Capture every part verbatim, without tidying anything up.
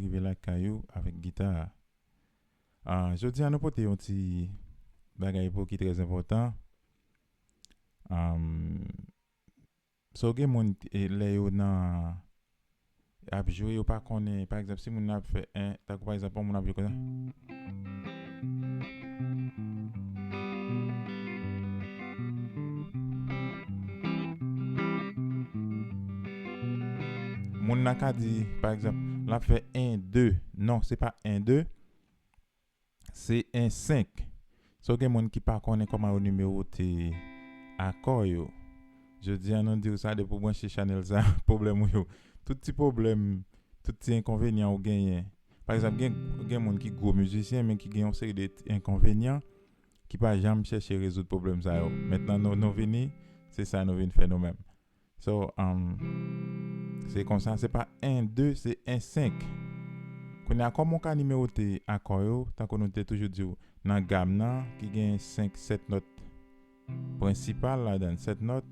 rive lakay ou avèk gita a. Ah, jodi a, nou pote yon ti bagay pou ki trè enpòtan. Am, so gen moun, e, lè yo nan, ap jwe, yo pa konnen, pa egzanp, si moun nan ap fè en, tankou pa egzanp, yon moun ap jwe konsa. Moun nan ka di, pa egzanp, l ap fè en, de. Non, se pa en, de. Se en, senk. So gen moun ki pa konnen kòman yo nimewote akò yo. Jodi a, nou di w sa, depi w branche chanèl sa, pwoblèm ou yo. Tout ti pwoblèm, tout ti enkonvenyan ou genyen. Pa egzanp, gen, gen moun ki gwo mizisyen, men ki gen yon seri de ti enkonvenyan, ki pa janm chèche rezoud pwoblèm sa yo. Mentnan, nou, nou vini, se sa nou vin fè nou menm. So, um, se konsa, se pa en, de, se en, senk. Kounye a, kòman w ka nimewote akò yo, tankou nou te toujou di w, nan gam nan, ki gen senk, sèt nòt prensipal ladan l, sèt nòt,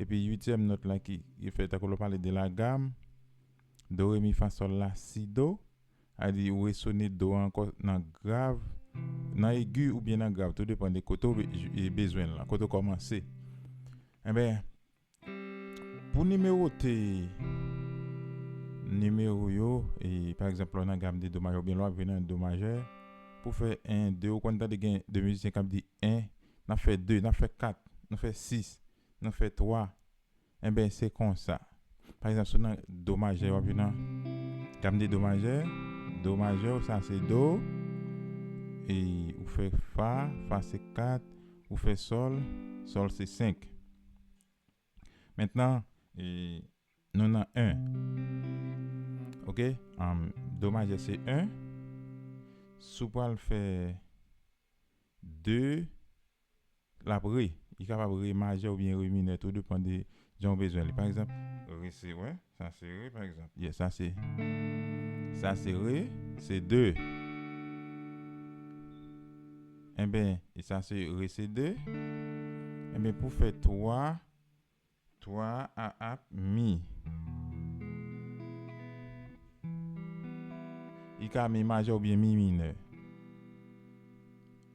epi uityèm nòt la ki, ki fè, tankou lè w pale de la gam, do, re, mi, fa, sòl, la, si, do, a di ou resone do a ankò nan grav, nan egi oubyen nan grav, tou depann de kote w be-, e bezwen l la, kote w kòmanse. Enben, pou nimewote nimewo yo, e, pa egzanp, lè w nan gam de do majè oubyen lè w ap jwe nan do majè, pou fè en, de, ou konn tande gen de mizisyen k ap di en, n ap fè de, n ap fè kat, n ap fè sis, n ap fè twa. Enben, se konsa. Pa egzanp, si w nan do majè, w ap jwe nan gam de do majè, do majè, sa se do, e ou fè fa, fa se kat, ou fè sòl, sòl se senk. Mentnan, e, nou nan en. Oke? Am, do majè se en. Si w pral fè de, l ap re. Li kapab re majè oubyen re minè, tou depann de jan w bezwen li. Pa egzanp, re se, wè, sa se re, pa egzanp. Yeah, sa se, sa se re, se de. Enben, e sa se re, se de. Enben, pou fè twa, twa a ap mi. Li ka mi majè oubyen mi minè.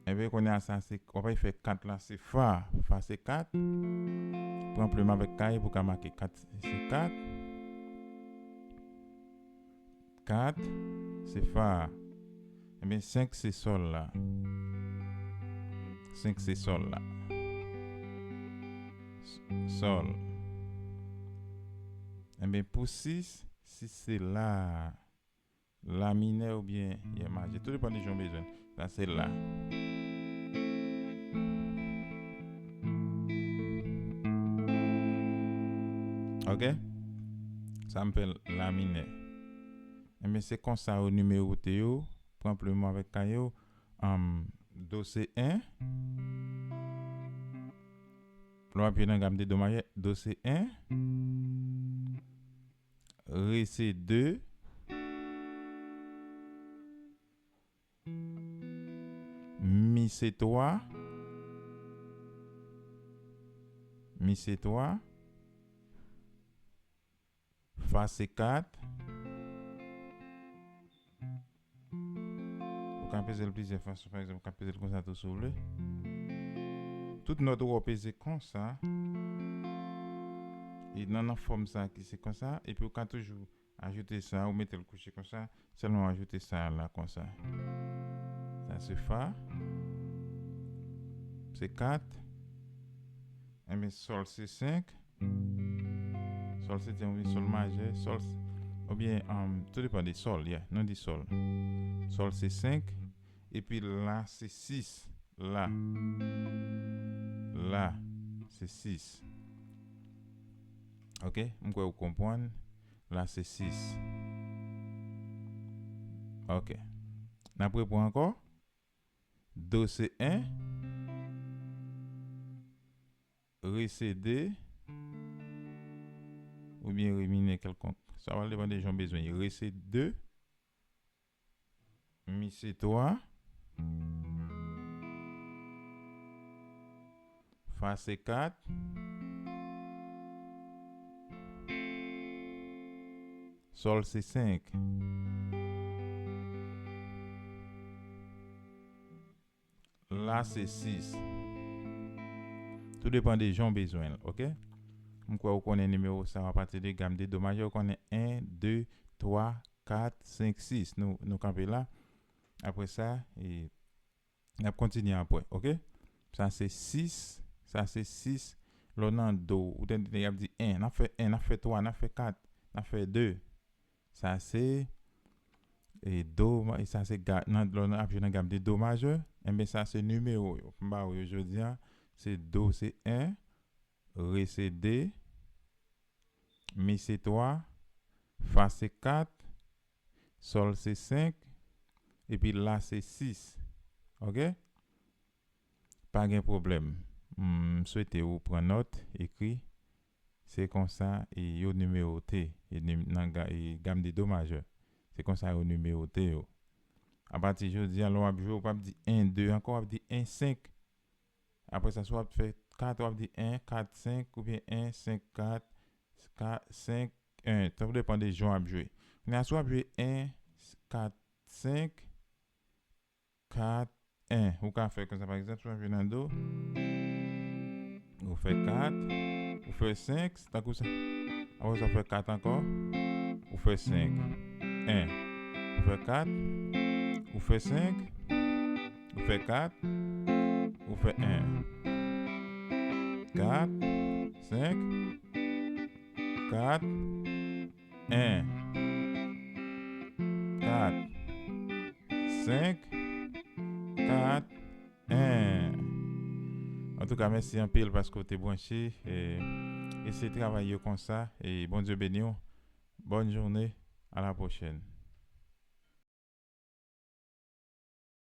Enben, kounye a, sa se, w ap fè kat la, se fa. Fa se kat. Pran plim avèk kay pou w ka make kat, se kat. Kat, se fa a. Enben, senk, se sòl la. Senk, se sòl la. S-, sòl. Enben, pou sis, sis, se la. La minè oubyen, yeah, majè. Tou depann de jan w bezwen. Sa, se la. Oke? Sa m fè la minè. Enben, se konsa yo nimewote yo. Pran plim avèk kay yo. Am, do se en. Lè w ap jwe nan gam de do majè, do se en. Re se de. Mi se twa. Mi se twa. Fa se kat. Ou ka peze l plizyè fason, pa egzanp, ou ka peze l konsa tou si w vle. Tout nòt ou wè w peze konsa. E nan, nan fòm sa ki se konsa, epi ou ka toujou ajoute sa, ou mete l kouche konsa, sèlman ou ajoute sa la konsa. Sa se fa, se kat, enben sòl se senk, sòl se tyen oubyen sòl majè, sòl s-, oubyen, um, tou depann de sòl, yeah, nou di sòl. Sòl se senk, epi la se sis, la. La, se sis. Oke, m kwè ou konprann. La se sis. Oke. N ap repran ankò. Do se en. Re se de. Oubyen re minè kèlkonk. Sa va depann de jan w bezwen. Re se de. Mi se twa. Fa se kat. Sòl se senk. La se sis. Tou depan de jan w bezwen l, oke? M kwè ou konnen nimewo sa yo apati de gam de do majè, ou konnen en, de, twa, kat, senk, sis. Nou, nou kanpe la. Apre sa, e, n ap kontinye apre, oke? Sa se sis, sa se sis. Lè w nan do, ou tande y ap di en, n ap fè en, n ap fè twa, n ap fè kat, n ap fè de. Sa se, e, do, ma- e sa se ga, nan, lè w nan ap jwe nan gam de do majè, enben sa se nimewo yo. M ba ou yo jodi a, se do se en, re se de, mi se twa, fa se kat, sòl se senk, epi la se sis. Oke? Pa gen pwoblèm. M swete ou pran nòt, ekri. Se konsa e yo nimewote e nim- nan ga- e gam de do majè. Se konsa yo nimewote yo. Apati jodi a, lè w ap jwe, ou p ap di en, de ankò, w ap di en, senk. Apre sa, si w ap fè kat, w ap di en, kat, senk, oubyen en, senk, kat, ka- senk, en. Sa depan de jan w ap jwe. Kounye a, si w ap jwe en, kat, senk, kat, en. Ou ka fè konsa, pa egzanp, si w ap jwe nan do, ou fè kat, ou fè senk, tankou sa. Apre sa, w fè kat ankò, ou fè senk, en. Ou fè kat, ou fè senk, ou fè kat, ou fè en. Kat, senk, kat, en. Kat, senk, kat, en. Antouka, mèsi anpil paske w te branche. E, eseye travay yo konsa. E Bondye beni w. Bonne journée. À la prochaine.